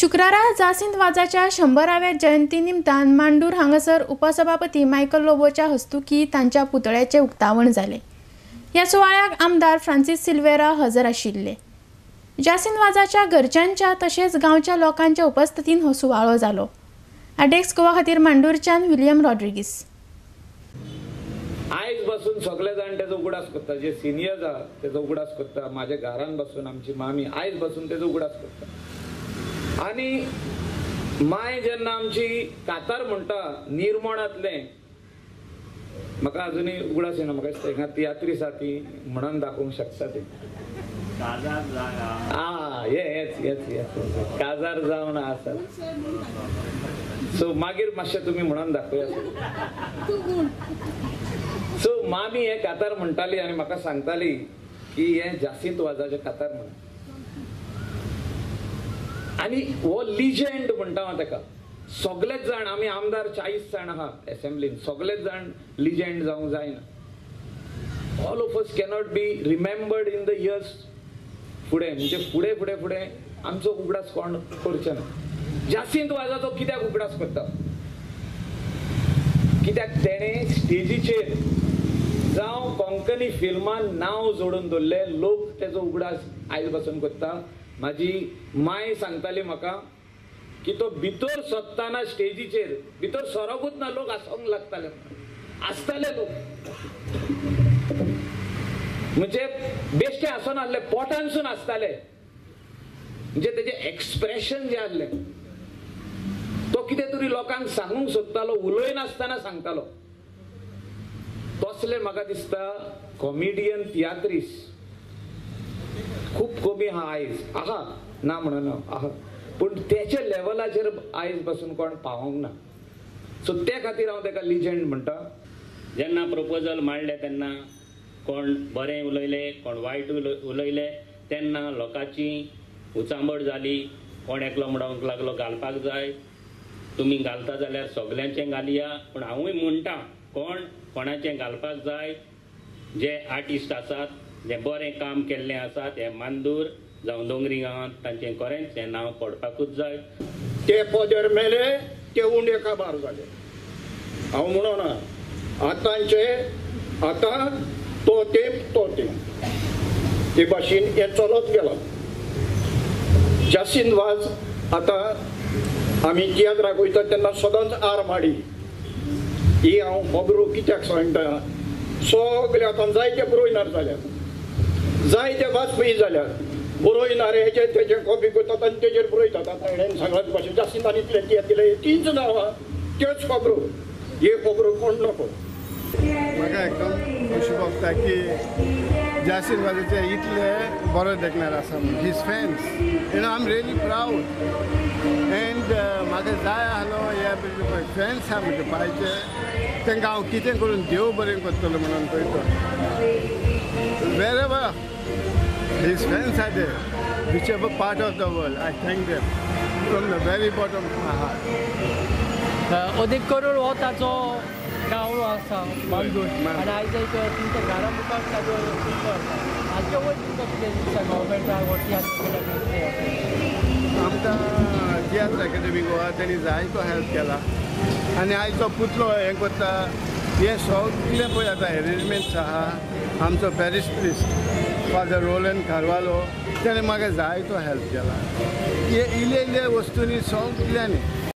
शुक्रारा जासिंत वाजाच्या 100व्या जयंती निमतान मांडूर हांगासर उपसभापती मायकल लोबोच्या हस्तुकी तांच्या पुतळ्याचे उक्तावण जाले। ह्या सुवाळ्याक आमदार फ्रांसीस सिल्वेरा हजर आशिल्ले। जासिंत वाजाच्या घरच्यांच्या तशेंच गांवच्या लोकांच्या उपस्थितीन हो सुवाळो जालो। आडेक्स गोवा खातीर मांडूरच्यान विलियम रॉड्रिगीस। आयज बसून सगळे जाण तेजो उगडास करता, जे सिनियर्स आहा तेजो उगडास करता। माझ्या घरान बसून आमची मामी आयज बसून तेजो उगडास करता। आनी माय जेन्ना आमची कातार म्हणटा निर्मोणांतलें, म्हाका अजुनूय उगडास येना, म्हाका दिसता हांगा तियात्रीस आहा ती म्हणून दाखोवंक शकता ती। आ हेच हेच हेच काजार जावन आसा। सो मागीर मातशें तुमी म्हणून दाखोवया। सो मामी हे कातार म्हणटाली आनी म्हाका सांगताली की हे जासिंत वाजाचें कातार म्हण। आनी हो लिजंड म्हणटा हांव ताका। सगळेच जाण आमी आमदार 40 जाण आहा एसेंब्लीन, सगळेच जाण लिजंड जावंक जायना। All of us cannot be remembered in the years फुडें, म्हणजे फुडें फुडें फुडें आमचो उगडास कोण करचे ना। जासिंत वाजाचो कित्याक उगडास करता? कित्याक तेणें स्टेजीचेर जावं कोंकणी फिल्मान नांव जोडून दवरलें, लोक तेजो उगडास आयज पासून करता। म्हाजी माय सांगताली म्हाका की तो भितर सोदताना स्टेजीचेर भितर सोरोकूच ना, लोक आसोंक लागताले, आसताले लोक, म्हणजे बेश्टे आसनासले, पोटानसून आसताले। म्हणजे तेजें एक्सप्रेशन जें आसलें, तो कितें तरी लोकांक सांगूंक सोदतालो, उलयनासतना सांगतालो। तसले म्हाका दिसता कॉमेडियन तियात्रीस खूब कमी आहा आयज, आहा ना म्हणना आहा, पूण तेच्या लेवलाचेर आयज पासून कोण पावोंक ना। सो ते खातीर हांव ताका लिजंड म्हणटा। जेन्ना प्रपोजल मांडलें तेन्ना कोण बरें उलयले, कोण वायट उलयले, तेन्ना लोकांची उचांबळ जाली। कोण एकलो म्हणूंक लागलो घालपाक जाय, तुमी घालता जाल्यार सगल्यांचें घालया, पूण हांवूय म्हणटा कोण कोणाचें घालपाक जाय। जे आर्टिस्ट आसात, जे बरें काम केल्लें आसा, ते मांदूर जावं दोंगरी गांवांत तांचें खरेंच हें नांव पडपाकूच जाय। ते पदर मेले ते उंडे काबार जाले। हांव म्हणना आतांचे आतां तो तेंप तो तेंप ते भाशेन हें चलत गेलां। जासिंत वाज आतां आमी तियात्राक वयता तेन्ना सदांच आर माडी ही हांव खबरो कित्याक सांगता, सगळे आतां जायते बरोयनार जाल्यात, जायते वाजपेयी जाल्यात, बरोयनार हेजे तेजे कॉपी करतात आनी तेजेर बरयतात। आतां हेणें सांगलां भाशेन जासिंतान इतलें तियात्र दिलें, तींच नांवां त्योच खबरो, हे खबरो कोण नको। म्हाका एकदम खुशी भोगता की जासिंत वाजाचे इतले बरो देखणार आसा म्हूण his fans, you know I am really proud. And म्हाका जाय आहलो ह्या फॅन्स आहा म्हजे पायचे, तांकां हांव कितें करून देव बरें करतलो म्हणून पळयता। Wherever his fans are there, whichever part of the world, I thank them from the very bottom of my heart. अदीक करून हो ताचो गांव आसा मांडूर, आनी आयज एक तुमच्या घरा मुखार ताजो पुतळो आसा, हाचे वयर तुमकां कितें दिसता गव्हर्मेंटाक हो तियात्र अकादमी? आमकां तियात्र अकादमी गोवा तेणी जायतो हेल्प केला आनी आयचो पुतळो हें करता, हें सगळें पळय आतां एरेंजमेंट्स आहा। आमचो parish priest father Roland Carvalho तेणें म्हाका जायतो हेल्प केला। हे इल्ले इल्ले वस्तूंनी सगल्यांनी।